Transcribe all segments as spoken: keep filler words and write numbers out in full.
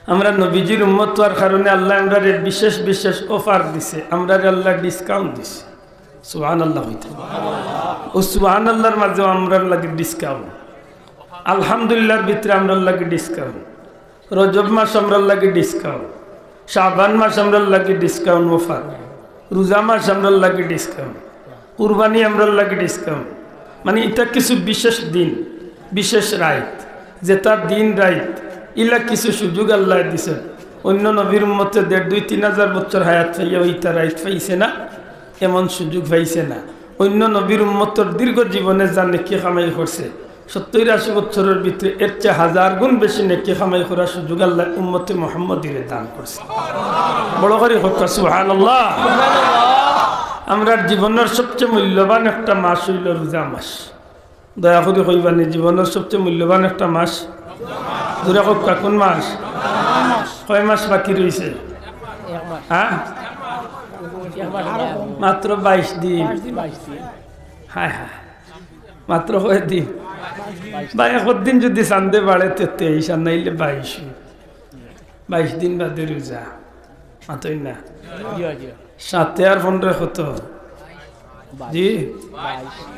আমরা নবীজির উম্মত অওয়ার কারণে আল্লায় আমরারে বিশেষ বিশেষ offer দিছে, আমরারে আল্লায় discount দিছে। সুবহানাল্লাহ কইতা। অউ সুবহানাল্লাহর মাঝেও আমরার লাগি discount, আলহামদুলিল্লাহর ভিতরে আমরার লাগি discount, রজব মাস আমরার লাগি discount, শাবান মাস আমরার লাগি discount offer, রোজা মাস আমরার লাগি discount, কুরবানি আমরার লাগি discount। মানে, ইতা কিছু বিশেষ দিন, বিশেষ রাইত, যেটা দিন রাইত, ইলা কিছু সুযোগ আল্লায় দিছইন। অইন্য নবীর উম্মতে দেড়, দুই, তিন হাজার বছর হায়াত পাইয়াও ইতা রাইত পাইছে না, এমন সুযোগ পাইছে না। অইন্য নবীর উম্মতর দীর্ঘ জীবনে যা নেকি কামাই করছে, সত্তইর আশি বছরর ভিতরে এর চেয়ে হাজার গুণ বেশি নেকি কামাই করার সুযোগ আল্লায় উম্মতে মুহাম্মদীরে দান করছে। বড় করি কউক্কা সুবহানাল্লাহ। আমরার জীবনর সবচেয়ে মূল্যবান একটা মাস অইলো রোজা মাস। দয়া করি কইবানি, জীবনর সবচেয়ে মূল্যবান একটা মাস? জোরে কউক্কা, কুন মাস? কয় মাস বাকি রইছে? হ্যাঁ, মাত্র বাইশ দিন। হায় হায়, মাত্র কয় দিন? ভাই, এক দিন যদি চান্দে বাড়ে তে তেইশ, আর নাইলে বাইশ। বাইশ দিন বাদে রোজা। মাতইন না। সাতে আর পনেরো কত? জি,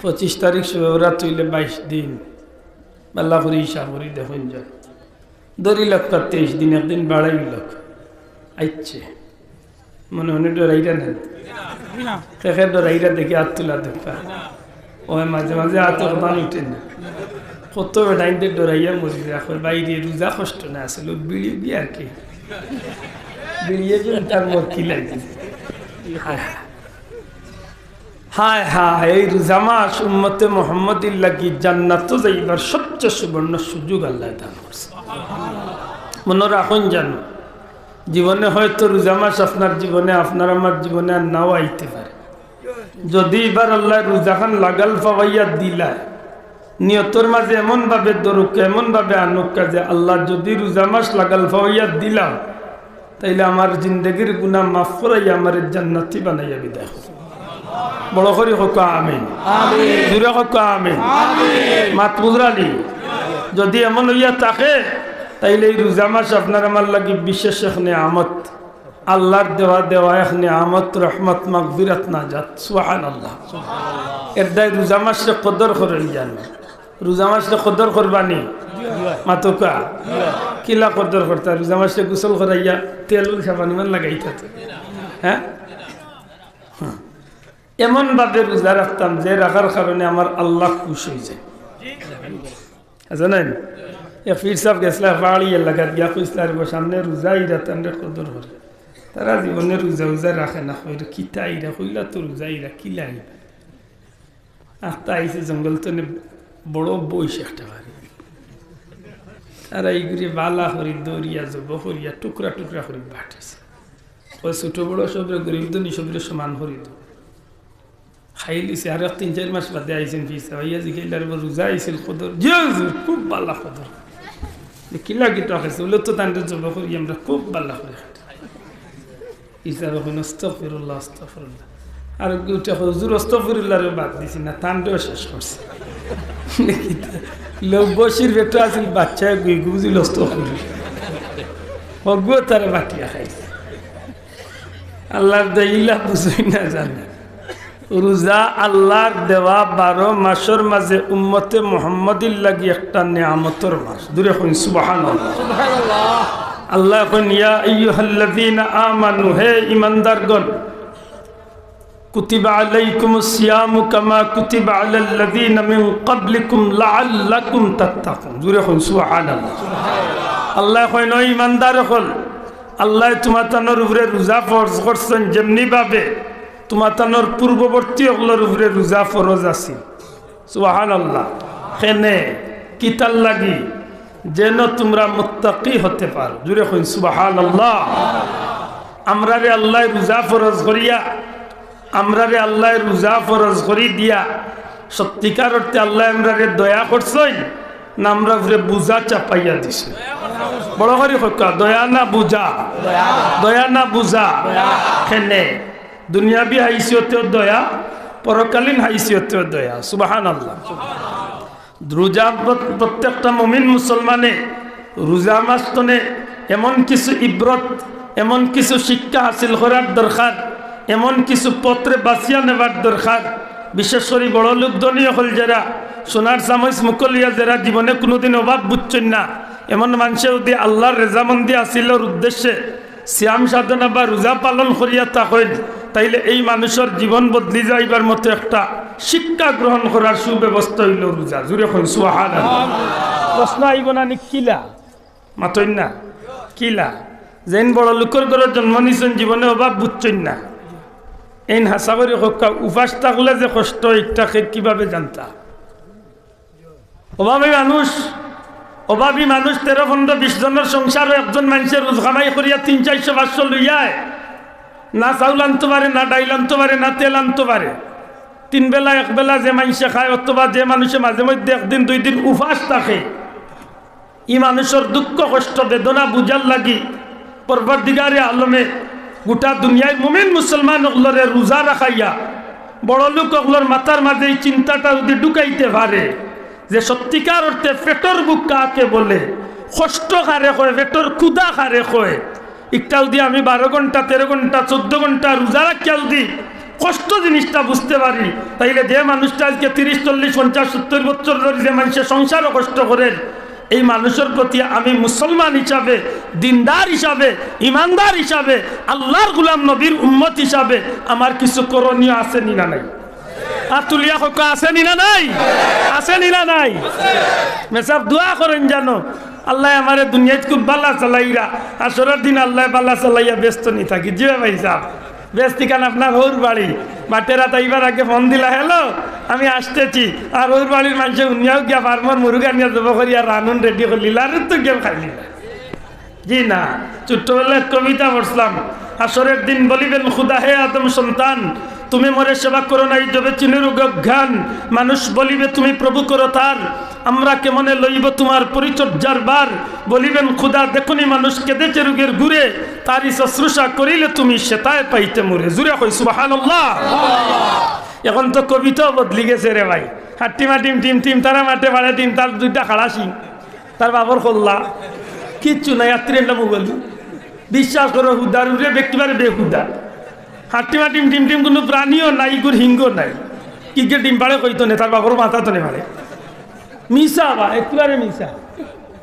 পঁচিশ তারিখ শবে বরাত অইলে বাইশ দিন। বালা করি হিসাব করি দেখইন যান। ধরি লউক্কা তেইশ দিন, একদিন বাড়াই লউক। আইচ্ছে। মনে মনে ডরাইরা না? কে কে ডরাইরা দেখি আত তুলা দেউক্কা। অয় মাঝে মাঝে আত অখন উঠে না। কত বেটাইন্তে ডরাইয়া মরি যায়, কয়, "ভাইরে, রোজা কষ্ট না, আসলে বিড়ি বিয়ার কি? বিড়িয়ে যদি তার মক্কি লাগে।" হায় হায়। হায় হায়, এই রোজা মাস উম্মতে মুহাম্মদীর লাগি জান্নাতো যাইবার সবচেয়ে সুবর্ণ সুযোগ আল্লায় দান করছে। মনো রাখইন যান, জীবনে হয়তো রোজা মাস আপনার জীবনে, আপনার আমার জীবনে আর নাও আইতে পারে। যদি ইবার আল্লায় রোজাখান লাগাল পাওয়াইয়া দিলায়, নিয়তর মাঝে এমন ভাবে ধরউক্কা, এমন ভাবে আনউক্কা যে, "আল্লাহ, যদি রোজা মাস লাগাল পাওয়াইয়া দিলাম, তাইলে আমার জিন্দেগির গুনাহ মাফ করাইয়া আমারে জান্নাতি বানাইয়া বিদায় করো।" বড় করি কউক্কা আমিন। আমিন। জোরে কউক্কা আমিন। আমিন। মাত বুঝরানি? যদি এমন অইয়া থাকে, তাইলে এই রোজা মাস আপনার আমার লাগি বিশেষ এক নিয়ামত। আল্লাহর দেওয়া, দেওয়া এক নিয়ামত, রহমত, মাগফিরাত, নাজাত। সুবহানাল্লাহ। এর দায় রোজা মাসরে কদর করইন যান। রোজা মাসরে কদর করবানি? মাতউক্কা। কিলা কদর করতা? রোজা মাসরে গোসল করাইয়া তেল উল সাবান ইমান লাগাইতা তো। হ্যাঁ? হ্যাঁ। এমন ভাবে রোজা রাখতাম যে রাখার কারণে আমার আল্লাহ খুশ অইযায়। আছে না? এক পীর সাব গেছলা পাহাড়ি এলাকাত গিয়া কইছলা, "আরে বা, সামনে রোজা, ইরা তানরে কদর করে।" তারা জীবনে রোজা উজা রাখে না, কইরা, "কিতা ইরা?" কইলা, "তো রোজা ইরা, কিলা ইরা?" আখতা আইছে জঙ্গল তনে বড় বইস একটা বাড়ি। তারা ইগুরে বালা করি দরিয়া জব করিয়া টুকরা টুকরা করি বাটিছে। ও ছোট বড় সবরে, গরিব ধনী সবরে সমান করি দেও। খাইলিছে, আর এক তিন চাইর মাস বাদে আইছইন ফিরছে। ভাইয়া জিগাইলা, "আরে বা, রোজা আইছিল কদর?" "জি হুজুর, খুব বালা কদর।" "কিলা কিতা খাইছে?" বলে, "তো তানরে জব করি আমরা খুব বালা করি খাই।" হিসাবে কইন, "আস্তাগফিরুল্লাহ, আস্তাগফিরুল্লাহ।" আর উঠে কয়, "হুজুর, আস্তাগফিরুল্লাহরে বাদ দিছি না, তানরেও শেষ করছি।" লোক বসির বেটা আছিল, বাচ্চায় গুই গুজিল আস্তাগফিরুল্লাহ। হগুও তারে বাটিয়া খাইছে। আল্লাহর দয়া ইলা বুঝই না জানে। রোজা আল্লাহর দেওয়া বারো মাসর মাঝে উম্মতে মুহাম্মদীর লাগি একটা নিয়ামতর মাস। জোরে কইন সুবহানাল্লাহ। আল্লায় কইন, "ইয়া আইয়ুহাল্লাযীনা আমানু", হে ঈমানদারগণ, "কুতিবা আলাইকুমুস সিয়ামু কামা কুতিবা আলাল্লাযীনা মিন ক্বাবলিকুম লাআল্লাকুম তাত্তাকুন।" জোরে কইন সুবহানাল্লাহ। আল্লায় কইন, "ও ঈমানদার অকল, আল্লায় তুমাতানর উপরে রোজা ফরজ করছইন, যেমনি ভাবে তুমাতানর পূর্ববর্তী অকলর উপরে রোজা ফরজ আছিল।" সুবহানাল্লাহ। কেনে? কিতার লাগি? যেন তুমরা মুত্তাকি হতে পারো। জোরে কইন সুবহানাল্লাহ। আমরারে আল্লায় রোজা ফরজ করিয়া, আমরারে আল্লায় রোজা ফরজ করি দিয়া, সত্যিকার অর্থে আল্লায় আমরারে দয়া করছইন, না আমরার উপরে বুঝা চাপাইয়া দিছইন? বড় করি কউক্কা, দয়া না বুঝা? দয়া না বুঝা? কেনে? দুনিয়াবি হাইসিয়তেও দয়া, পরকালীন হাইসিয়তেও দয়া। সুবহানাল্লাহ। রোজা প্র-, প্রত্যেকটা মুমিন মুসলমানে রোজা মাস তনে এমন কিছু ইব্রত, এমন কিছু শিক্ষা হাসিল করার দরকার, এমন কিছু পথরে বাছিয়া নেবার দরকার। বিশেষ করি বড় লোক ধনী অকল যেরা, সোনার চামচ মুখো লইয়া যেরা জীবনে কুনুদিন অভাব বুঝছইন না, এমন মানষে যুদি আল্লার রেজামন্দি হাসিলর উদ্দেশ্যে সিয়াম সাধনা বা রোজা পালন করিয়া থাকইন, তাইলে এই মানুষর জীবন বদলি যাইবার মতো একটা শিক্ষা গ্রহণ করার সুব্যবস্থা অইলো রোজা। জুরে কইন সুবহানাল্লাহ। প্রশ্ন আইবো না নি কিলা? মাতইন না। কিলা? যেইন বড় লোকর ঘরো জন্ম নিছইন, জীবনে অভাব বুঝছইন না। এইন হাছা করি কউক্কা, উপাস থাকলে যে কষ্ট, ইটা কে কিভাবে জানতা? অভাবী মানুষ, অভাবী মানুষ তেরো, পনরো, বিশ জনর সংসারো একজন মানষে রুজ কামাই করিয়া তিন, চাইরশো, পাঁচশো লইয়ায়, না চাউল আনতো পারে, না ডাইল আনতো পারে, না তেল আনতো পারে। তিন বেলা, এক বেলা যে মানষে খায়, অথবা যে মানুষে মাঝে মধ্যে একদিন দুই দিন উপাস থাকে, ই মানুষর দুঃখ কষ্ট বেদনা বুঝার লাগি পরওয়ারদিগারে আলমে গোটা দুনিয়ার মুমিন মুসলমান অকলরে রোজা রাখাইয়া বড় লোক অকলর মাথার মাঝে ই চিন্তাটা যুদি ঢুকাইতে পারে যে সত্যিকার অর্থে পেটর ভুক কাকে বলে, কষ্ট কারে কয়, পেটর ক্ষুধা কারে কয়, ইটা যুদি আমি বারো ঘন্টা, তেরো ঘন্টা, চৌদ্দ ঘন্টা রোজা রাখিয়া যুদি কষ্ট জিনিসটা বুঝতে পারি, তাইলে যে মানুষটা আজকে তিরিশ, চল্লিশ, পঞ্চাশ, সত্তর বছর ধরি যে মানষে সংসারো কষ্ট করের, এই মানুষর প্রতি আমি মুসলমান হিসাবে, দিনদার হিসাবে, ইমানদার হিসাবে, আল্লার গোলাম নবীর উম্মত হিসাবে আমার কিছু করণীয় আছে নি না নাই? আর তুলিয়া কউক্কা, আছে নি না নাই? আছে নি না নাই? মেসাব দোয়া করইন জানো, আল্লায় আমারে দুনিয়াত খুব বালা চালাইরা, হাশরর দিন আল্লায় বালা চালাইয়া বেহেস্তো নি থাকি। জি ভাই সাব, বেহেস্তিখান আপনার হউর বাড়ি। বাটেরাত আইবার আগে ফোন দিলা, "হ্যালো, আমি আসতেছি।" আর হউর বাড়ির মানষে হুনিয়াও গিয়া ফার্মর মুরুগ আনিয়া জবো করিয়া রানুন রেডি করলিলা, আর তো গেম খাইলিলা। জি না, ছোট্টবেলায় এক কবিতা পড়ছিলাম। হাশরর দিন বলিবেন খুদা, "হে আদম সন্তান, তুমি মোরে সেবা করো নাই, যবে চিনির অজ্ঞান।" মানুষ বলিবে, "তুমি প্রভু করো তার, আমরা কেমনে লইব তোমার পরিচর্যার ভার?" বলিবেন খুদা, "দেখনি মানুষ কেঁদেছে রোগের ঘোরে, তারই শুশ্রূষা করিলে তুমি সেতায় পাইতে মোরে।" জুরে কই সুবহানাল্লাহ। এখন তো কবিতাও বদলি গেছে রে ভাই। হাট্টি মাটিম টিম টিম, তারা মাঠে পাড়ে ডিম, তার দুইটা খাড়া শিং। তার বাপর কল্লা, কিচ্ছু নাই, আত্তির একটা মোবাইল। বিশ্বাস করো, হুদার উরে ব্যক্তিবারে বেহুদা। হাট্টি মাটিম টিম টিম, কুনু প্রাণীও নাই, ইগুর হিংও নাই। কিগে ডিম পাড়ে কইতো নে, তার বাপর মাথা তো নে পাড়ে। মিছা বা, একেবারে মিছা।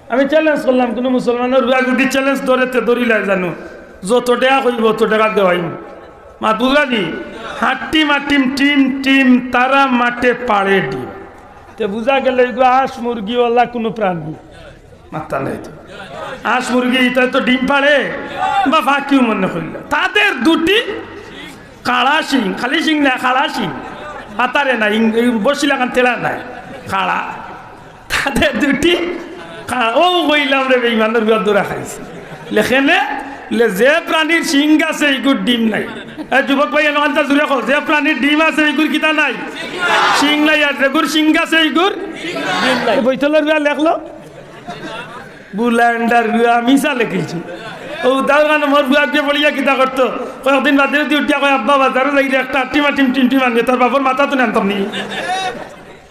আমি চ্যালেঞ্জ করলাম, কুনু মুসলমানর রুয়া যুদি চ্যালেঞ্জ ধরে, তে ধরিলায় জানো, যত টেকা কইবো, অত টেকা দেওয়াইমু। মাত বুঝলানি? হাট্টি মাটিম টিম টিম, তারা মাঠে পাড়ে ডিম। তে বুঝা গেল, এগু হাঁস মুরগি ওলা কুনু প্রাণী। মাত্তা নাই তো। হাঁস মুরগি ইতা তো ডিম পাড়ে, বা ফাঁকিও মনে করিল। তাদের দুটি কাড়া শিং, খালি শিং না, কাড়া শিং। আতারে না, ইং-, ইং-, বসিলাখান তেলা নাই, কাড়া। তাদের দুটি কা-, ও কইলাম রে বেইমানর গুয়া দৌড়া খাইছে। লেখেনে, লে যে প্রাণীর শিং আছে, ইগুর ডিম নাই। এ যুবক ভাই, এনকানটা জুরে কও, যে প্রাণীর ডিম আছে, ইগুর কিতা নাই? শিং নাই। আর যেগুর শিং আছে, ইগুর ডিম নাই। এ বৈতলর গুয়া লেখলো, বুলান্ডার গুয়া মিছা লেখিলছে। ও উদাহরণ মোর গুয়া গিয়ে পড়িয়া কিতা করতো? কয়েকদিন বাদে যদি উঠিয়া কয়, "আব্বা, বাজারো যাই রে, একটা আটিমা টিম টিম টিম আনিয়ে, তার বাপর মাথা তো আনতাম নি।"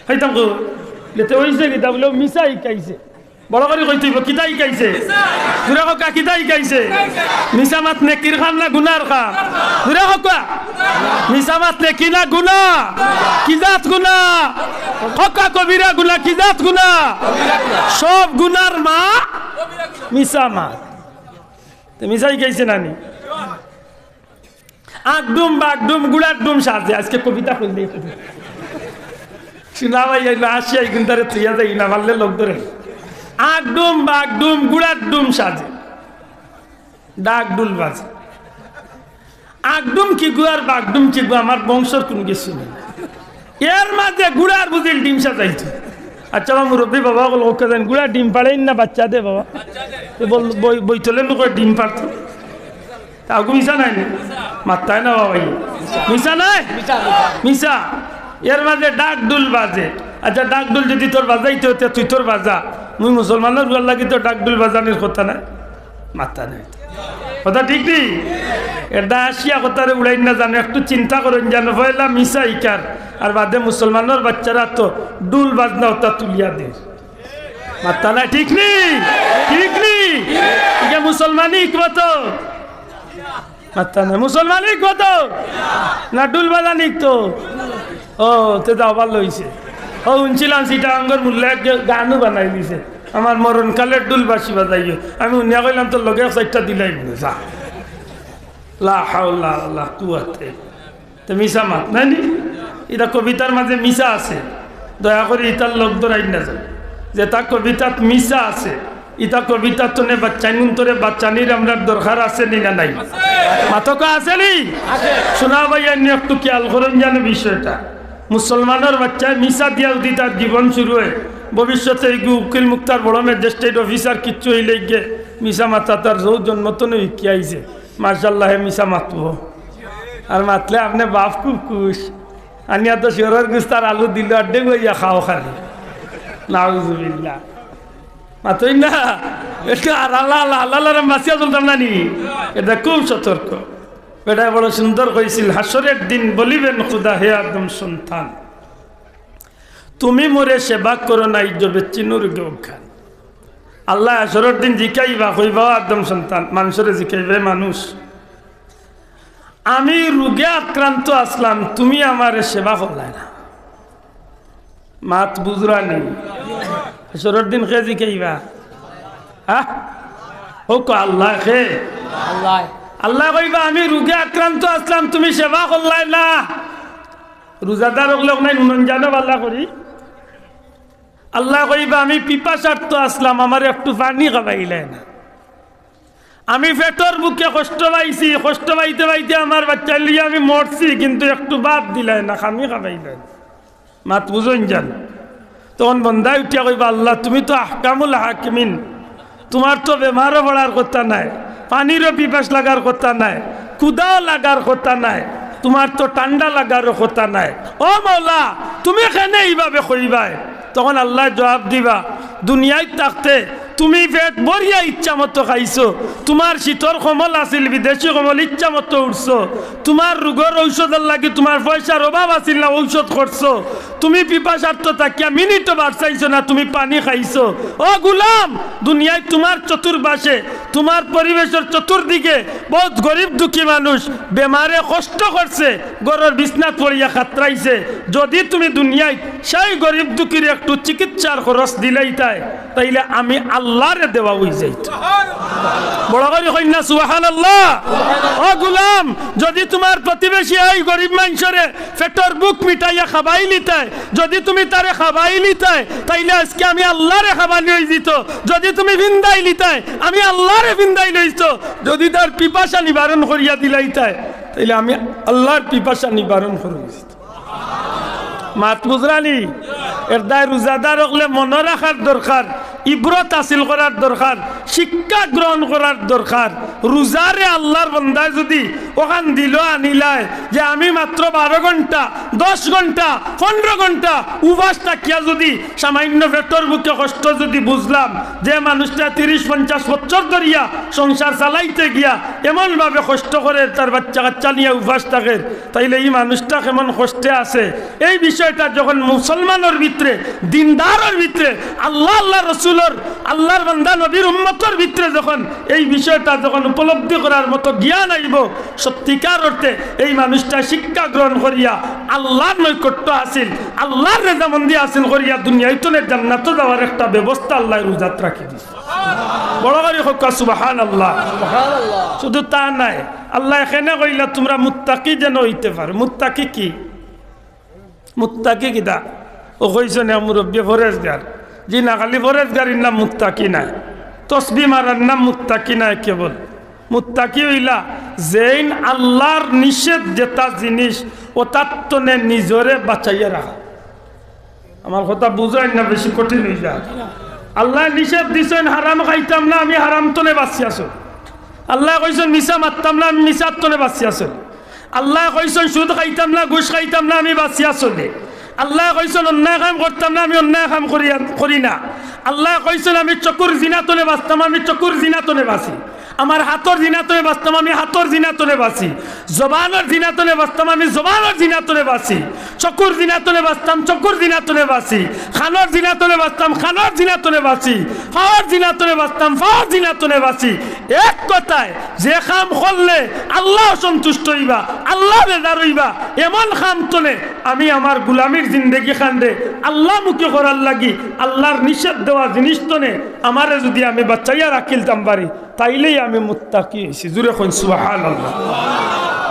খাইতাম গো। লেতে অইছে কিতা বুলে, "ও মিছা হিকাইছে।" বড় করি কইতে অইবো, কিতা হিকাইছে? জুরে কউক্কা, কিতা হিকাইছে? মিছা মাত নেকির কাম না গুনার কাম? জুরে কউক্কা। মিছা মাত নেকি না গুনা? কি জাত গুনা? কউক্কা, কবিরা গুনা। কি জাত গুনা? সব গুনার মা মিছা মাত। তে মিছা হিকাইছে না নি? আঁকডুম বাগডুম গুড়ার ডুম সাজে। আজকে কবিতা কইলে শুনা ভাই, এই না আসিয়া এই গুন্ডারে থইয়া যাই না, মারলে লোক ধরে। আঁকডুম বাগডুম গুড়ার ডুম সাজে, ডাক ডুল বাজে। আঁকডুম কিগু আর বাগডুম কিগু, আমার বংশর কুন গেছে নি? এর মাঝে গুড়ার বুঝিল ডিম সাজাইছে। আচ্ছা, আমার মুরব্বী বাবা অকল কউক্কা জান, গুড়া ডিম পাড়েইন না বাচ্চা দে বাবা? তো বল, বই-, বইতলে নুকো ডিম পাড়তো। তা আগু মিছা নায় নি? মাত্তায় না বাবা, মিছা নায়? মিছা। এর মাঝে ডাক ডুল বাজে। আচ্ছা, ডাক ডুল যদি তোর বাজাইতে অয়, তে তুই তোর বাজা। মুই মুসলমানর গুয়ার লাগি তো ডাক ডুল বাজানির কথা নায়। মাত্তা নাই। কথা ঠিক নি? এটা আসিয়া কথারে উড়াই না জানো, একটু চিন্তা করইন জানো, পয়লা মিছা হিকার, আর বাদে মুসলমানর বাচ্চারা তো ডুল বাজনা ওটা তুলিয়া দের। মাত্তা না, ঠিক নি? ঠিক নি? ইটা মুসলমানি হিকমত? মাত্তা না, মুসলমানি হিকমত? না ঢুল বাজানি তো? ও, তে যাও, ভালা অইছে। ও, হুনছিলাম চিটাগাঙ্গর মুল্লা এক গানও বানাই দিছে, "আমার মরণকালে ঢুল বাঁশি বাজাইও।" আমি হুনিয়া কইলাম, "তোর লগে এক চাইরটা দিলাই মনে যা।" লা হাওলা ওয়ালা কুওয়াতা ইল্লা বিল্লাহ। তে মিছা মাত নায় নি? ইটা কবিতার মাঝে মিছা আছে, দয়া করি ইতার লগ ধরাইন না যান। যেটা কবিতাত মিছা আছে, ইটা কবিতাত তনে বাচ্চাইন অন্তরে বাচ্চানির আমরার দরকার আছে নি না নাই? মাতকা আছে নি? শোনা ভাই, এনে একটু খেয়াল করইন জানো বিষয়টা। মুসলমানর বাচ্চায় মিছা দিয়া যদি তার জীবন শুরু হয়, ভবিষ্যতে এই উকিল মুক্তার বড় ম্যাজিস্ট্রেট অফিসার কিচ্ছু হইলে গিয়ে মিছা মাতা তার জৌ জন্ম তনে শিখিয়া আইছে। মাশাআল্লাহ, হে মিছা মাতবো। আর মাতলে আপনে বাপ খুব খুশ। আনিয়া তো শিয়রর গুস্তার আলু দিল, আড্ডে গইয়া খাও খালি। নাউজুবিল্লাহ। মাতই না। এটা আর আল্লাহ, আল্লাহ, আল্লাহ, আল্লাহ, বাঁচিয়া চলতাম না নি? এটা খুব সতর্ক। বেটায় বড় সুন্দর কইছিল, "হাশরের দিন বলিবেন খুদা, হে আদম সন্তান, তুমি মোরে সেবা করো নাই, জবে চিনুর গেউখান।" আল্লাহ হাশরের দিন জিকাইবা, কইবা, "ও আদম সন্তান।" মানষরে জিকাইবা, "মানুষ, আমি রোগে আক্রান্ত আসলাম, তুমি আমারে সেবা করলায় না।" মাত বুঝরা নি? হাশরের দিন কে জিকাইবা? হ্যাঁ? হোক আল্লাহ কে? আল্লাহ। আল্লাহ কইবা, "আমি রোগে আক্রান্ত আসলাম, তুমি সেবা করলায় না।" রোজাদার অকলে নাই নুনন জানো আল্লাহ করি। আল্লাহ কইবা, "আমি পিপাসার্ত আসলাম, আমারে একটু পানি খাবাইলায় না।" আমি পেটর ভুকে কষ্ট পাইছি, কষ্ট পাইতে পাইতে আমার বাচ্চারে লইয়া আমি মরছি, কিন্তু একটু ভাত দিলায় না, পানি খাবাইলায় না। মাত বুঝইন জান। তখন বন্দায় উঠিয়া কইবা, "আল্লাহ, তুমি তো আহকামুল হাকিমিন, তুমার তো বেমারও পড়ার কথা নায়, পানিরও পিপাস লাগার কথা নায়, ক্ষুধাও লাগার কথা নায়, তুমার তো ঠান্ডা লাগারও কথা নায়। ও মাওলা, তুমি কেনে ইভাবে কইবায়?" তখন আল্লায় জুয়াব দিবা, দুনিয়াত থাকতে তুমি পেট ভরিয়া ইচ্ছা মতো খাইছো, তুমার শীতর কমল আছিল, বিদেশি কমল ইচ্ছা মতো উঠছো, তুমার রোগর ঔষধর লাগি তুমার পয়সার অভাব আছিল না, ঔষধ করছো, তুমি পিপাসার্ত থাকিয়া মিনিটও বারছাইছো না, তুমি পানি খাইছো। ও গুলাম, দুনিয়াত তুমার চতুর্পাশে, তুমার পরিবেশর চতুর্দিকে বউত গরিব দুঃখী মানুষ বেমারে কষ্ট করছে, ঘরর বিছনাত পড়িয়া খাতরাইছে। যদি তুমি দুনিয়াত সেই গরিব দুঃখীর একটু চিকিৎসার খরচ দিলাইতায়, তাইলে আমি আল্লারে দেওয়া অইযাইতো। বড় করি কইন না সুবহানাল্লাহ। ও গুলাম, যদি তুমার প্রতিবেশী এই গরিব মানষরে পেটর ভুক মিটাইয়া খাবাইলিতায়, যদি তুমি তারে খাবাইলিতায়, তাইলে আজকে আমি আল্লারে খাবানি অইযিতো। যদি তুমি ফিন্দাইলিতায়, আমি আল্লারে ফিন্দাইল অইযিতো। যদি তার পিপাসা নিবারণ করিয়া দিলাইতায়, তাইলে আমি আল্লার পিপাসা নিবারণ করি অইযিতো। মাত বুঝরা নি? এর দায় রোজাদার অকলে মনো রাখার দরকার, ইবরত হাসিল করার দরকার, শিক্ষা গ্রহণ করার দরকার। রোজারে আল্লার বন্দায় যদি অখান দিলো আনিলায় যে আমি মাত্র বারো ঘন্টা, দশ ঘন্টা, পনরো ঘন্টা উপাস থাকিয়া যদি সামান্য পেটর ভুকে কষ্ট যদি বুঝলাম, যে মানুষটা তিরিশ পঞ্চাশ বছর ধরিয়া সংসার চালাইতে গিয়া এমনভাবে কষ্ট করের, তার বাচ্চা কাচ্চা নিয়া উপাস থাকের, তাইলে ই মানুষটা কেমন কষ্টে আছে। এই বিষয়টা যখন মুসলমানর ভিতরে, দিনদারর ভিতরে, আল্লাহ, আল্লার রসুলর, আল্লার বান্দা নবীর উম্মতর ভিতরে যখন এই বিষয়টা যখন উপলব্ধি করার মতো জ্ঞান আইবো, সত্যিকার অর্থে এই মানুষটা শিক্ষা গ্রহণ করিয়া আল্লার নৈকট্য হাসিল, আল্লার রেজামন্দি হাসিল করিয়া দুনিয়াইতনে জান্নাতো যাওয়ার একটা ব্যবস্থা আল্লায় রোজাত রাখি দিছে। বড় করি কউক্কা সুবহানাল্লাহ। শুধু তা নায়, আল্লায় কেনে কইলা তুমরা মুত্তাকি যেন অইতে পারো। মুত্তাকি কি? মুত্তাকি কিতা? অউ কইছইন এক মুরব্বিয়ে পরেজগার। জি না, খালি পরেজগারির নাম মুত্তাকি নায়, তসবি মারার নাম মুত্তাকি নায় কেবল। মুত্তাকি অইলা যেইন আল্লার নিষেধ যেটা জিনিস, অতার তনে নিজরে বাঁচাইয়া রাখা। আমার কথা বুঝইন না, বেশি কঠিন অইযায়। আল্লায় নিষেধ দিছইন হারাম খাইতাম না, আমি হারাম তনে বাঁচিয়া চলি। আল্লায় কইছইন মিছা মাততাম না, আমি মিছার তনে বাঁচিয়া চলি। আল্লায় কইছইন সুদ খাইতাম না, ঘুষ খাইতাম না, আমি বাঁচিয়া চলি। আল্লায় কইছইন অন্যায় কাম করতাম না, আমি অন্যায় কাম করিয়া, করি না। আল্লায় কইছইন আমি চকুর জিনা তনে বাঁচতাম, আমি চকুর জিনা তনে বাঁচি। আমার হাতর জিনা তনে বাঁচতাম, আমি হাতর জিনা তনে বাঁচি। জবানর জিনা তনে বাঁচতাম, আমি জবানর জিনা তনে বাঁচি। চকুর জিনা তনে বাঁচতাম, চকুর জিনা তনে বাঁচি। কানর জিনা তনে বাঁচতাম, কানর জিনা তনে বাঁচি। পাওর জিনা তনে বাঁচতাম, পাওর জিনা তনে বাঁচি। এক কথায়, যে কাম করলে আল্লাহ সন্তুষ্ট অইবা, আল্লাহ বেজার অইবা, এমন কাম তনে আমি আমার গুলামির জিন্দেগি খানরে আল্লাহমুখী করার লাগি আল্লাহর নিষেধ দেওয়া জিনিস তনে আমারে যুদি আমি বাঁচাইয়া রাখিলতাম পারি, তাইলেই আমি মুত্তাকি অইছি। জুরে কইন সুবহানাল্লাহ।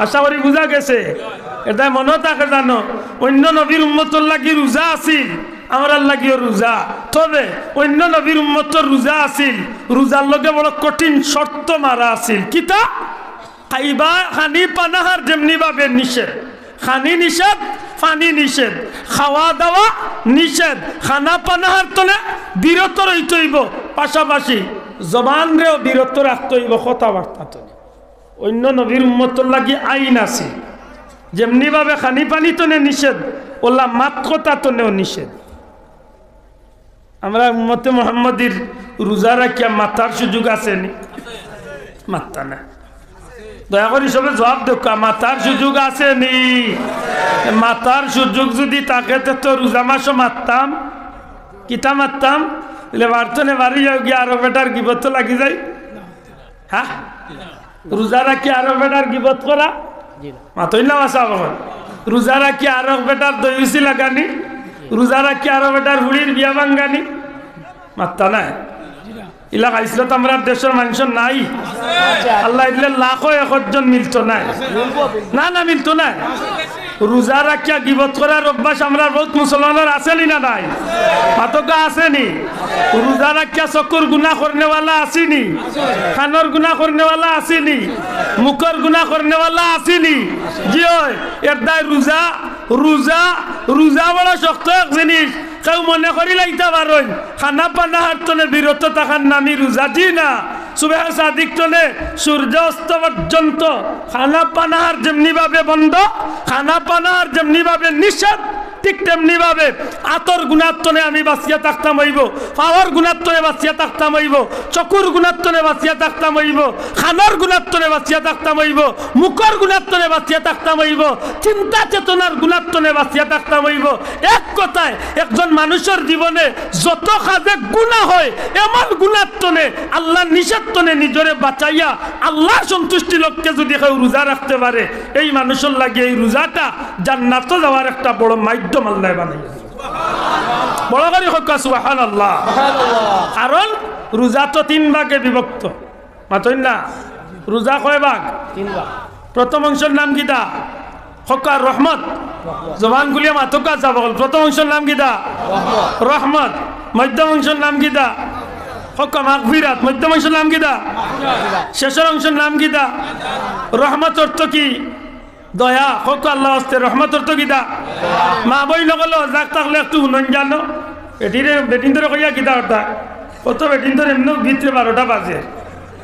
আশা করি বুঝা গেছে। এটাই মনো থাকে জানো, অন্য নবীর উম্মতর লাগি রোজা আছিল, আমরার লাগিও রোজা। তবে অন্য নবীর উম্মতর রোজা আছিল, রোজার লগে বড় কঠিন শর্ত মারা আছিল। কিতা? খাইবা, খানি পানাহার যেমনি ভাবে নিষেধ, খানি নিষেধ, পানি নিষেধ, খাওয়া দাওয়া নিষেধ, খানা পানাহার তনে বিরত রইতে অইবো, পাশাপাশি জবানরেও বিরত রাখতে অইবো কথাবার্তা তনে। অন্য নবীর উম্মতর লাগি আইন আছে, যেমনি ভাবে খানি পানি তনে নিষেধ, অলা মাত কথা তনেও নিষেধ। আমরা উম্মতে মোহাম্মদীর রোজা রাখিয়া মাতার সুযোগ আছে নি? মাত্তা না। দয়া করি সবে জবাব দেউক্কা, মাতার সুযোগ আছে নি? মাতার সুযোগ যুদি থাকে, তে তো রোজা মাসও মাততাম। কিতা মাততাম? বলে, বারতনে বাড়ি যাও গিয়া আরো বেটার গিবত লাগি যাই। হ্যাঁ? রোজা রাখি আরো বেটার গিবত করা? মাতইন না বাসা বাবা। রোজা রাখি আরো বেটার দইউসি লাগানি? রোজা রাখি আরো বেটার হুড়ির বিয়া ভাঙ্গানি? মাত্তা নাই। ইলা খাইছলত আমরার দেশর মানষর নাই। আল্লাহ দিলে লাখো একজন মিলতো নাই। না, না, মিলতো নাই। রোজা রাখিয়া গিবত করার অভ্যাস আমরার বউত মুসলমানর আছে নি না নাই? মাতউক্কা আছে নি? রোজা রাখিয়া চকুর গুনা করনেওয়ালা আছে নি? কানর গুনা করনেওয়ালা আছে নি? মুখর গুনা করনেওয়ালা আছে নি? জি অয়, এর দায় রোজা, রোজা, রোজা বড় শক্ত এক জিনিস। কেউ মনে করি লাইতা পারইন, খানা পানাহার তনে বিরত থাকার নামই রোজা। জি না, সুবহে সাদিক তনে সূর্য অস্ত পর্যন্ত খানা পানাহার যেমনি ভাবে বন্ধ, খানা পানাহার যেমনি ভাবে নিষেধ, ঠিক তেমনি ভাবে আতর গুনার তনে আমি বাঁচিয়া থাকতাম অইবো, পাওর গুনার তনে বাঁচিয়া থাকতাম অইবো, চকুর গুনার তনে বাঁচিয়া থাকতাম অইবো, কানর গুনার তনে বাঁচিয়া থাকতাম অইবো, মুখর গুনার তনে বাঁচিয়া থাকতাম অইবো, চিন্তা চেতনার গুনার তনে বাঁচিয়া থাকতাম অইবো। এক কথায়, একজন মানুষর জীবনে যত কাজে গুনা হয়, এমন গুনার তনে, আল্লাহর নিষেধ তনে নিজরে বাঁচাইয়া আল্লাহর সন্তুষ্টি লক্ষ্যে যুদি কেউ রোজা রাখতে পারে, এই মানুষর লাগি এই রোজাটা জান্নাতো যাওয়ার একটা বড় মাধ্যম আল্লায় বানাইছে। বড় করি কউক্কা সুবহানাল্লাহ। কারণ রোজা তো তিন ভাগে বিভক্ত। মাতইন না? রোজা কয় ভাগ? তিন ভাগ। প্রথম অংশর নাম কিতা? কউক্কা রহমত। জবান খুলিয়া মাতউক্কা, যা বল। প্রথম অংশর নাম কিতা? রহমত। মধ্যম অংশর নাম কিতা? কউক্কা মাগফিরাত। মধ্যম অংশর নাম কিতা? শেষর অংশর নাম কিতা? রহমত অর্থ কি? দয়া। কউক্কা আল্লাহ আস্তে। রহমত অর্থ কিতা? মা বইন অকল, যাক থাকলে একটু হুনইন জানো। বেটিরে, বেটিন্তরে কইয়া কিতা অর্থ? কত বেটিন্তর এমনেউ ভিতরে বারোটা বাজে।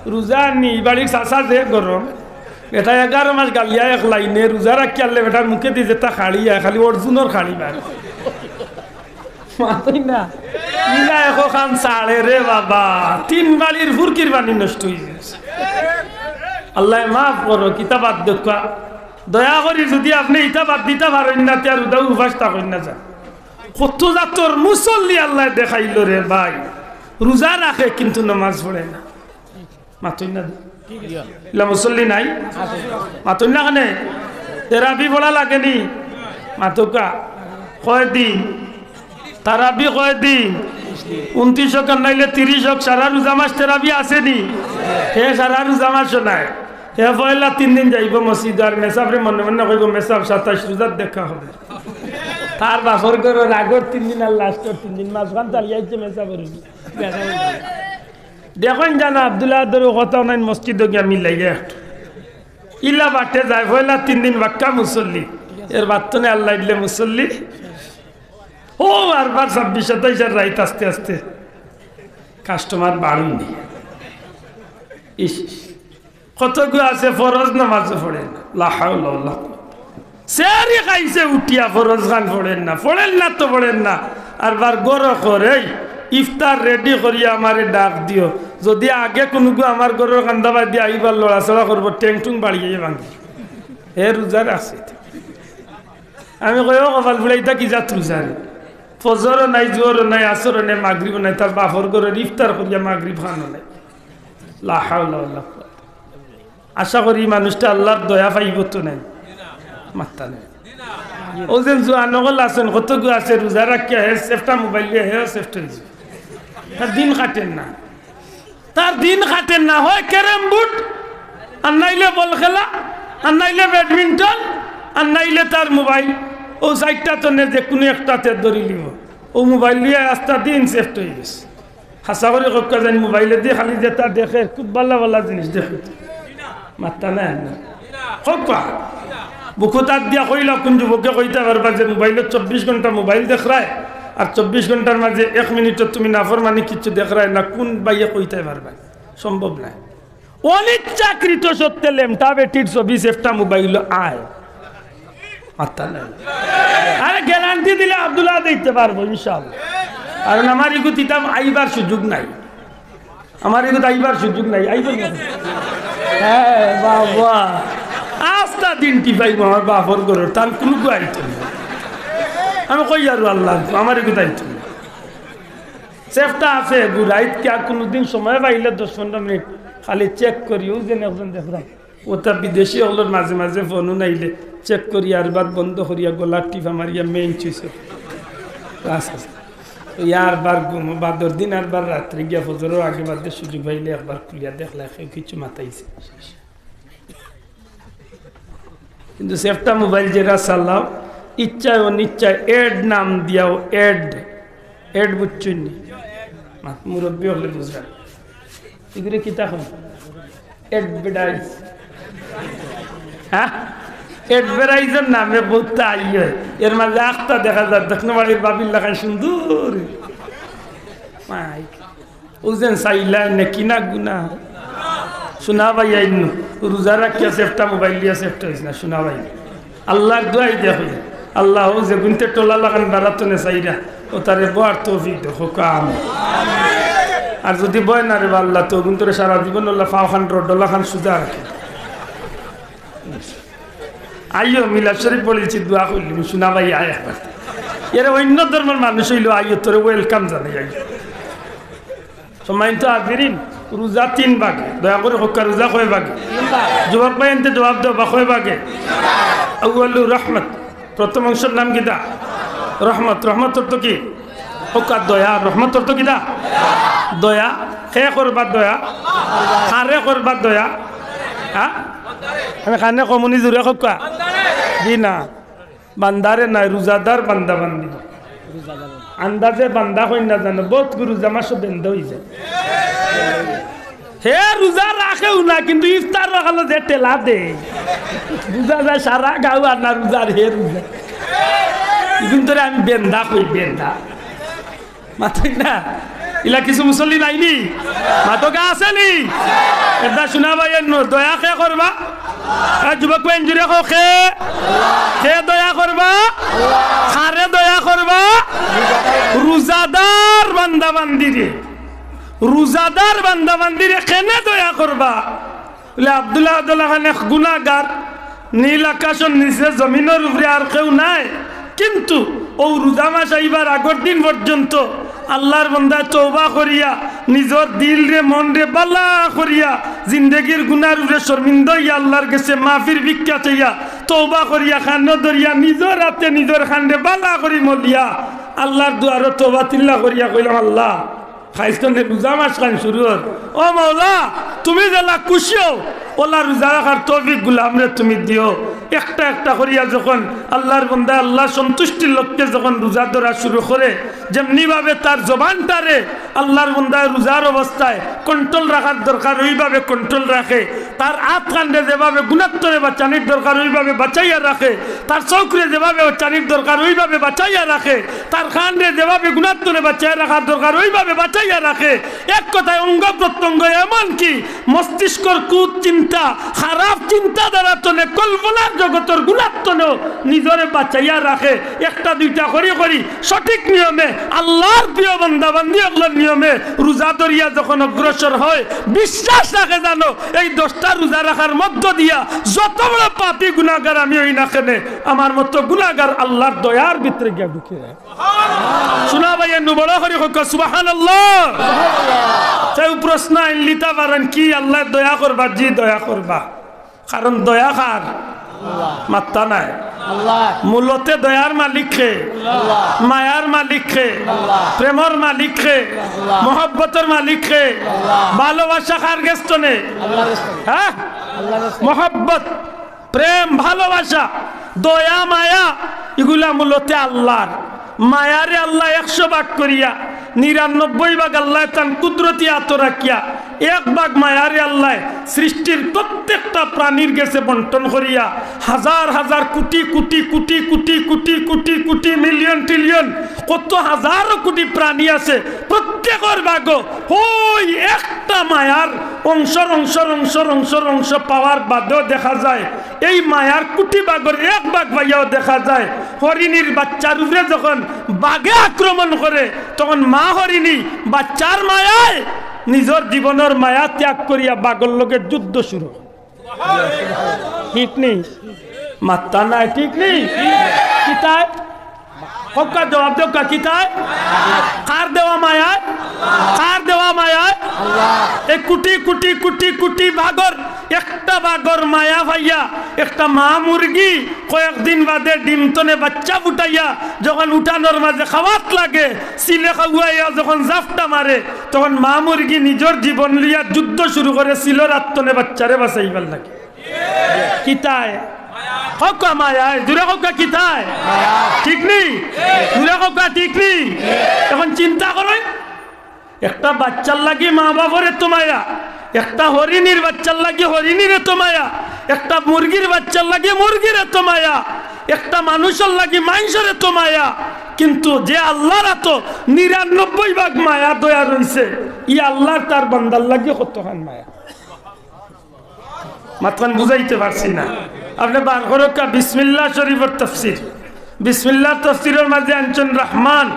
রোজা নি, বাড়ির চাচা যে গরম। বেটা এগারো মাস গালিয়া এক লাইনে, রোজা রাখিয়ারলে বেটার মুখেদি যেতা খাড়ি আয়, খালি অর্জুনর খাড়ি বার। মাতইন না। ইলা একখান ছাড়ে রে বাবা, তিন বাড়ির ফুরকির পানি নষ্ট অইযায়। আল্লায় মাফ করো, কিতা বাদ দেউক্কা। দয়া করি যুদি আপনে ইতা বাদ দিতা পারইন না, তে আর উদাউ উপাস থাকইন না যা। কত জাতর মুসল্লি আল্লায় দেখাইলো রে ভাই, রোজা রাখে কিন্তু নামাজ পড়ে না। মাতইন না। ইলা মুসল্লি নাই? মাতইন না কেনে? তেরাবি পড়া লাগে নি? মাতউক্কা। কয় দিন? তারাবি কয় দিন? ঊনত্রিশ অউক আর নাইলে ত্রিশ অউক, সারা রোজা মাস তেরাবি আছে নি? হে সারা রোজা মাসও নাই। হে পয়লা তিন দিন যাইবো মসজিদো, আর মেসাবরে মনে মনে কইবো, "মেসাব, সাতাইশ রোজাত দেখা হবে।" তার বাপর ঘরর আগর তিন দিন আর লাস্টর তিন দিন, মাঝখান চালিয়া আইছে মেসাবর। দেখইন জানা, আব্দুল আহাদর কথা নাই, মসজিদো গিয়া মিলাইয়া একটু। ইলা বাটে যায়, পয়লা তিন দিন বাক্কা মুসল্লি, এর বাদ তনে আল্লায় দিলে মুসল্লি। ও আরবার ছাব্বিশ সাতাইশ আর রাইত আস্তে আস্তে কাস্টমার বাড়ইন নি। ইস, কতগু আছে ফরজ নামাজও পড়ে না। লা হাওলা ওয়ালা কুওয়াতা। সেহরি খাইছে উঠিয়া ফরজ খান পড়ের না, পড়ের না তো পড়ের না। আরবার ঘরো কয়, "ইফতার রেডি করিয়া আমারে ডাক দিও।" যদি আগে কুনুগু আমার ঘরর কান্দাবায়দি আইবার লড়াচড়া করবো, ঠেং-ঠুং বাড়িয়া ভাঙি। হে রোজা রাখছে। আমি কই, "ও কপাল ফুড়া, ইতা কি জাত রোজা রে? ফজরও নাই, জোহরও নাই, আসরও নাই, মাগরিবও নাই, তার বাপর ঘরর ইফতার করিয়া মাগরিব খানও নাই।" লা হাওলা ওয়ালা কুওয়াতা। আশা করি ই মানুষটা আল্লার দয়া পাইবো তো নাই? মাত্তা নাই। অউ যেন জুয়ান অকল আছইন, কতগু আছে রোজা রাখিয়া হে সেফটা মোবাইল লইয়া হেও সেফট অইছে। তার দিন কাটের না, তার দিন কাটের না। হয় ক্যারাম বোর্ড, আর নাইলে বল খেলা, আর নাইলে ব্যাডমিন্টন, আর নাইলে তার মোবাইল। অউ চাইরটা থনে যেকুনু একটাতে ধরিলিবো। অউ মোবাইল লইয়া আস্তা দিন সেফট অইগেছে। হাছা করি কউক্কা যেন মোবাইলেদি খালি যেতা দেখের, খুব ভালা ভালা জিনিস দেখের। মাত্তা নাই না। কউক্কা। বুকুত আত দিয়া কইলাও, কুন যুবকে কইতায় পারবা যে মোবাইলো চব্বিশ ঘন্টা মোবাইল দেখরায়, আর চব্বিশ ঘন্টার মাঝে এক মিনিটও তুমি নাফরমানি কিচ্ছু দেখরায় না, কুন ভাইয়ে কইতায় পারবা? সম্ভব নায়। অনিচ্ছাকৃত সত্ত্বে লেমটা বেটির ছবি সেফটা মোবাইলো আয়। মাত্তা নাই। আরে গ্যারান্টি দিলে আব্দুল্লাহ দিতে পারবো ইনশাআল্লাহ। কারণ আমার ইগুত ইতা আইবার সুযোগ নাই, আমার ইগুত আইবার সুযোগ নাই, আইবো না। হ্যাঁ বাবা, আস্তা দিন টিপাইবো আমার বাপর ঘরর, তার কুনুগু আইতো না। আমি কই আর আল্লাহ, আমার ইগুত আইতো না। সেফটা আছে গু, রাইত কিয়া কুনুদিন সময় পাইলে দশ পনেরো মিনিট খালি চেক করি, অউ যেন একজন দেখরাম। অতা বিদেশি অকলর মাঝে মাঝে ফোন আইলে চেক করি, আর বাদ বন্ধ করিয়া গলার টিপা মারিয়া মেইন সুইচ। আচ্ছা, আচ্ছা। অউ আর বার ঘুম, বাদর দিন আর বার রাত্রে গিয়া ফজরর আগে বাদে সুযোগ পাইলে একবার খুলিয়া দেখলা, কেউ কিচ্ছু মাতাইছে। কিন্তু সেফটা মোবাইল যেরা চালাও, ইচ্ছায় অনিচ্ছায় অ্যাড নাম দিয়াও, অ্যাড, অ্যাড বুঝছইন নি? মা-, মুরব্বি অকলে বুঝরা। ইগুরে কিতা কইন? অ্যাডভার্টাইজ। হ্যাঁ? অ্যাডভার্টাইজর নামে বউততা আই অয়। এর মাঝে আখতা দেখা যায়, দক্ষিণ বাড়ির ভাবির লাখান সুন্দর। মাই। অউ যেন চাইলা নে কিনা গুনা। সোনা ভাইয়াইন, রোজা রাখিয়া সেফটা মোবাইল দিয়া সেফটা অইছ না, সোনা ভাই। আল্লার দোয়াই দিয়া কই, আল্লাহ, অউ যেগুনতে টোলা লাখান বারাত থনে চাইরা, অতারে বওয়ার তৌফিক দেও, কউক্কা আমিন। আর যদি বয় না রে বা আল্লাহ, তে অগুনতরে সারা জীবন আল্লাহ পাওখান রডলাখান সুজা রাখে। আইও, মিলাদ শরীফ পড়িলিছি, দোয়া করিলিমু, সোনা ভাই আয় একবার। এরা অইন্য ধর্মর মানুষ অইলেও আইও, তোরে ওয়েলকাম জানাই, আইও। সম্মানিত হাজিরিন, রোজা তিন ভাগে, দয়া করি কউক্কা, রোজা কয় ভাগে? যুবক ভাইয়াইন্তে জবাব দেও বা কয় ভাগে? আউয়ালু রহমত, প্রথম অংশর নাম কিতা? রহমত। রহমত অর্থ কি? কউক্কা দয়া। রহমত অর্থ কিতা? দয়া। কে করবা দয়া? কারে করবা দয়া? হ্যাঁ? আমি কানে কমুনি জুরে কউক্কা? জি না। বান্দারে নায়, রোজাদার বান্দা বান্দি। আন্দাজে বান্দা কইন না জানো, বউতগু রোজা মাসো বেন্দা অইযায়। হে রোজা রাখেও না, কিন্তু ইফতার রাখালো যে ঠেলা দে, বুঝা যায় সারা গাউ আর না রোজার হে রোজা। ইগুনতরে আমি বেন্দা কই, বেন্দা। মাতইন না? ইলা কিছু মুসল্লি নাইনি? মাতউক্কা, আছেনি? এটা সোনা ভাইয়াইন, দয়া কে করবা? আর যুবক ভাইয়াইন জুরে কও, কে? কে দয়া করবা? কারে দয়া করবা? রোজাদার বান্দা বান্দিরে। রোজাদার বান্দা বান্দিরে কেনে দয়া করবা? বলে, আব্দুল্লাহ আব্দুল্লাহ খান এক গুনাগার, নীল আকাশর নিচে জমিনর উপরে আর কেউ নাই, কিন্তু অউ রোজা মাস আইবার আগর দিন পর্যন্ত আল্লার বন্দায় তওবা করিয়া নিজর দিলরে মনরে বালা করিয়া জিন্দেগির গুনার উপরে শর্মিন্দা অইয়া আল্লার গেছে মাফির ভিক্ষা চাইয়া তওবা করিয়া কানো ধরিয়া নিজর আতে নিজর কানরে বালা করি মলিয়া আল্লার দুয়ারো তওবা তিল্লা করিয়া কইলাম, আল্লাহ, খাইছতনে রোজা মাস খান শুরু অর। ও মাওলা, তুমি যেলা খুশি অও, অলা রোজা রাখার তৌফিক গুলামরে তুমি দিও। একটা একটা করিয়া যখন আল্লার বন্দায় আল্লার সন্তুষ্টির লক্ষ্যে যখন রোজা ধরা শুরু করে, যেমনি ভাবে তার জবানটারে আল্লার বন্দায় রোজার অবস্থায় কন্ট্রোল রাখার দরকার, ওইভাবে কন্ট্রোল রাখে, তার আত কানরে যেভাবে গুনাত্তরে বাঁচানির দরকার, ওইভাবে বাঁচাইয়া রাখে, তার চউখরে যেভাবে বাঁচানির দরকার, ওইভাবে বাঁচাইয়া রাখে, তার কানরে যেভাবে গুনাত্তরে বাঁচাইয়া রাখার দরকার, ওইভাবে বাঁচাইয়া রাখে। এক কথায় অঙ্গ প্রত্যঙ্গ, এমনকি মস্তিষ্কর কুৎ চিন্তা, খারাপ চিন্তাধারা তনে, কল্পনার জগতর গুনাত্তনেও নিজরে বাঁচাইয়া রাখে। একটা দুইটা করি করি সঠিক নিয়মে আল্লার প্রিয় বান্দা বান্দি অকলর নিয়মে রোজা ধরিয়া যখন অগ্রসর হয়, বিশ্বাস রাখে জানো, এই দশটা রোজা রাখার মধ্য দিয়া যত বড় পাপী গুনাগার আমি হই না কেনে, আমার মতো গুনাগার আল্লাহর দয়ার ভিতরে গিয়া ঢুকে যায়। শুনা ভাই, এনু বড় করি কউক্কা সুবহানাল্লাহ। কেউ প্রশ্ন আইন লিতা পারেন কি, আল্লাহ দয়া করবা? জি, দয়া করবা। কারণ দয়া কার? মাত্তা নাই। আল্লাহ। মূলতে দয়ার মালিক কে? আল্লাহ। মায়ার মালিক কে? আল্লাহ। প্রেমর মালিক কে? আল্লাহ। মহব্বতর মালিক কে? আল্লাহ। ভালোবাসা কার গেছ থনে? আল্লাহর গেছ থনে। হ্যাঁ? আল্লাহর গেছ থনে। মহব্বত, প্রেম, ভালোবাসা, দয়া, মায়া, ইগুলা মূলতে আল্লাহর। মায়ারে আল্লায় একশো ভাগ করিয়া, নিরানব্বই ভাগ আল্লায় তান কুদরতি আতো রাখিয়া, এক ভাগ মায়ারে আল্লায় সৃষ্টির প্রত্যেকটা প্রাণীর গেছে বন্টন করিয়া, হাজার হাজার কোটি কোটি কোটি কোটি কোটি কোটি কোটি মিলিয়ন ট্রিলিয়ন কত হাজারো কোটি প্রাণী আছে, প্রত্যেকর ভাগো ওই একটা মায়ার অংশর অংশর অংশর অংশর অংশ পাওয়ার বাদেও দেখা যায় এই মায়ার কোটি ভাগর এক ভাগ পাইয়াও দেখা যায় হরিণীর বাচ্চার উপরে যখন বাঘে আক্রমণ করে, তখন মা হরিণী বাচ্চার মায়ায় নিজর জীবনর মায়া ত্যাগ করিয়া বাঘর লগে যুদ্ধ শুরু করে। ঠিক নি? মাত্তা নাই, ঠিক নি? কিতায়? কউক্কা, জবাব দেউক্কা, কিতায়? কার দেওয়া মায়ায়? কার দেওয়া মায়ায়? এই কোটি কোটি কোটি কোটি ভাগর একটা ভাগর মায়া পাইয়া একটা মা মুরগি কয়েকদিন বাদে ডিম থনে বাচ্চা ফুটাইয়া যখন উঠানোর মাঝে খাওয়াত লাগে, চিলে খাওয়াইয়া যখন জাপটা মারে, তখন মা মুরগি নিজর জীবন লইয়া যুদ্ধ শুরু করে চিলর আত থনে বাচ্চারে বাঁচাইবার লাগে। কিতায়? কউক্কা মায়ায়, জুরে কউক্কা কিতায়? ঠিক নি? জুরে কউক্কা ঠিক নি? এখন চিন্তা করো, একটা বাচ্চার লাগি মা বাপর এত মায়া, একটা হরিণীর বাচ্চার লাগি হরিণীর এত মায়া, একটা মুরগির বাচ্চার লাগি মুরগির এত মায়া, একটা মানুষর লাগি মাইনষর এত মায়া, কিন্তু যে আল্লাহর আতো নিরানব্বই ভাগ মায়া দয়া রইছে, ই আল্লাহর তার বান্দার লাগি কতখান মায়া। মাতখান বুঝাইতে পারছি না। আপনে বার করউক্কা বিসমিল্লাহ শরীফর তাফসীর। বিসমিল্লাহ তাফসীরর মাঝে আনছইন রহমান।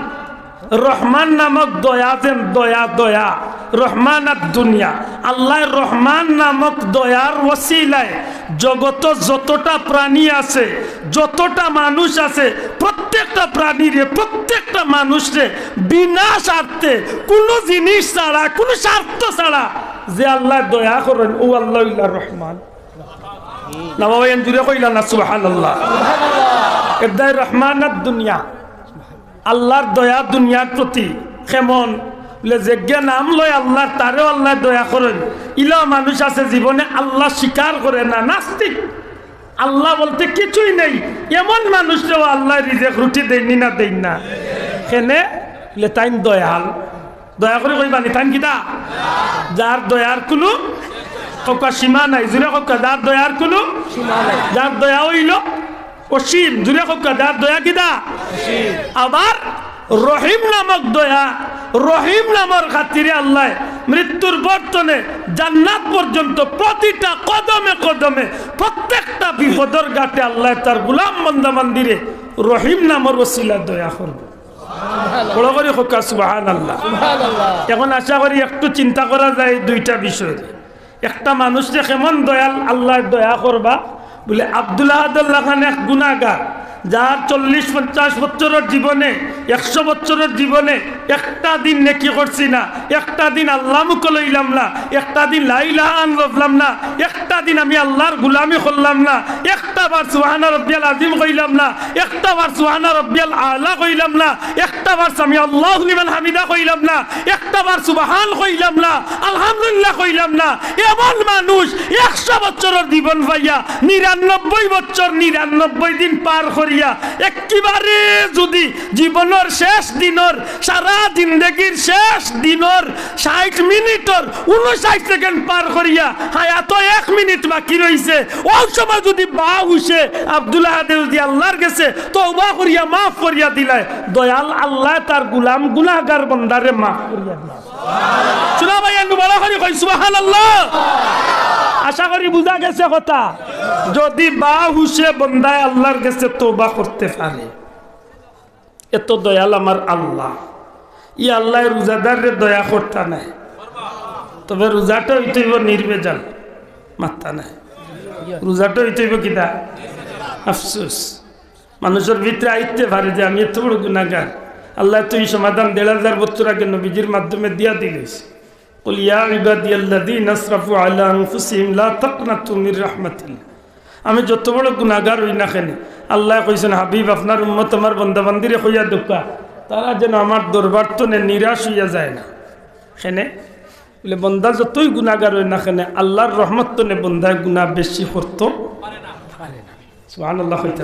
রহমান নামক দয়া যেন দয়া, দয়া। রহমান আর দুনিয়া। আল্লাহ রহমান নামক দয়ার ওসিলায় জগতো যতটা প্রাণী আছে, যতটা মানুষ আছে, প্রত্যেকটা প্রাণীরে, প্রত্যেকটা মানুষরে বিনা স্বার্থে, কোনো জিনিস ছাড়া, কোনো স্বার্থ ছাড়া যে আল্লাহ দয়া করেন, ও আল্লাহ ইল্লা রহমান। না বাবা, এন জুরে কইলা না, সুবহানাল্লাহ। এদায় রহমান আর দুনিয়া, আল্লাহর দয়া দুনিয়ার প্রতি কেমন? বলে, যেগে নাম লয় আল্লাহর, তারেও আল্লাহ দয়া করেন। ইলা মানুষ আছে জীবনে আল্লাহ স্বীকার করে না, নাস্তিক। আল্লাহ বলতে কিছুই নেই, এমন মানুষরেও আল্লাহ রিজেক রুটি দেইনি না, দেইন না। কেনে? বলে, তাইন দয়াল। দয়া করি কইবানি, তাইন কিতা? যার দয়ার কোনো কউক্কা সীমা নাই, জুরে কউক্কা, যার দয়ার কোনো সীমা নাই। যার দয়া অইলো অসীম, জুরে কউক্কা, যার দয়া কিতা? অসীম। আবার রহিম নামক দয়া, রহিম নামর খাতিরে আল্লাহ মৃত্যুর বর্তনে জান্নাত পর্যন্ত প্রতিটা কদমে কদমে প্রত্যেকটা বিপদর ঘাটে আল্লাহ তার গোলাম বান্দা বান্দিরে রহিম নামর ওসিলা দয়া করবো। বড় করি কউক্কা সুবহানাল্লাহ। সুবহানাল্লাহ। এখন আশা করি একটু চিন্তা করা যায় দুইটা বিষয়। একটা মানুষরে কেমন দয়াল আল্লাহ দয়া করবা, বলে আব্দুল আহাদর লাখান এক গুনাগার, যার চল্লিশ পঞ্চাশ বছরর জীবনে, একশো বছরর জীবনে একটা দিন নেকি করছি না, একটা দিন আল্লাহ মুখ লইলাম না, একটা দিন লা ইলাহা আন বললাম না, একটা দিন আমি আল্লাহর গুলামি করলাম না, একটা বার সুবহানা রব্বিয়াল আজিম কইলাম না, একটা বার সুবহানা রব্বিয়াল আলা কইলাম না, একটা বার সামি আল্লাহু লিমান হামিদা কইলাম না, একটা বার সুবহান কইলাম না, আলহামদুলিল্লাহ কইলাম না। এমন মানুষ একশো বছরর জীবন পাইয়া নিরানব্বই বছর নিরানব্বই দিন পার করিয়া একেবারে যদি জীবনর শেষ দিনর, সারা জিন্দেগির শেষ দিনর ষাইট মিনিটর ঊনষাইট সেকেন্ড পার করিয়া হায়াতো এক মিনিট বাকি রইছে, অউ সময় যদি বাহুশে আব্দুল আহাদে যদি আল্লাহর গেছে তওবা করিয়া মাফ করিয়া দিলায়, দয়াল আল্লাহ তার গুলাম গুনাহগার বন্দারে মাফ করিয়া দিলায়। শুনা ভাই, একটু বড় করি কই, সুবহানাল্লাহ। আশা করি বুঝা গেছে কথা। যদি বাহুশে বন্দায় আল্লাহর গেছে তওবা করতে পারে, এত দয়াল আমার আল্লাহ। ই আল্লায় রোজাদাররে দয়া করতা নায়, তবে রোজাটা অইতে অইবো নির্ভেজাল, মাত্তা নায়। রোজাটা অইতে অইবো কিতা? আফসোস, মানুষর ভিতরে আইতে পারে যে আমি এত বড় গুনাহগার। আল্লায় তো ই সমাধান দেড় হাজার বছর আগে নবীজির মাধ্যমে দিয়া দিলিস। قل يا عبادي الذين أسرفوا على أنفسهم لا تقنطوا من رحمة الله। আমি যত বড় গুনাহগার অই না কেনে, আল্লায় কইছইন, হাবিব, আপনার উম্মত আমার বন্দাবান্দিরে কইয়া দেউক্কা, তারা যেন আমার দরবার তনে নিরাশ অইয়া যায় না। কেনে? বলে, বন্দা যতই গুনাহগার অই না কেনে, আল্লার রহমত তনে বন্দায় গুনাহ বেশি করতো পারে না। সুবহানাল্লাহ কইতা।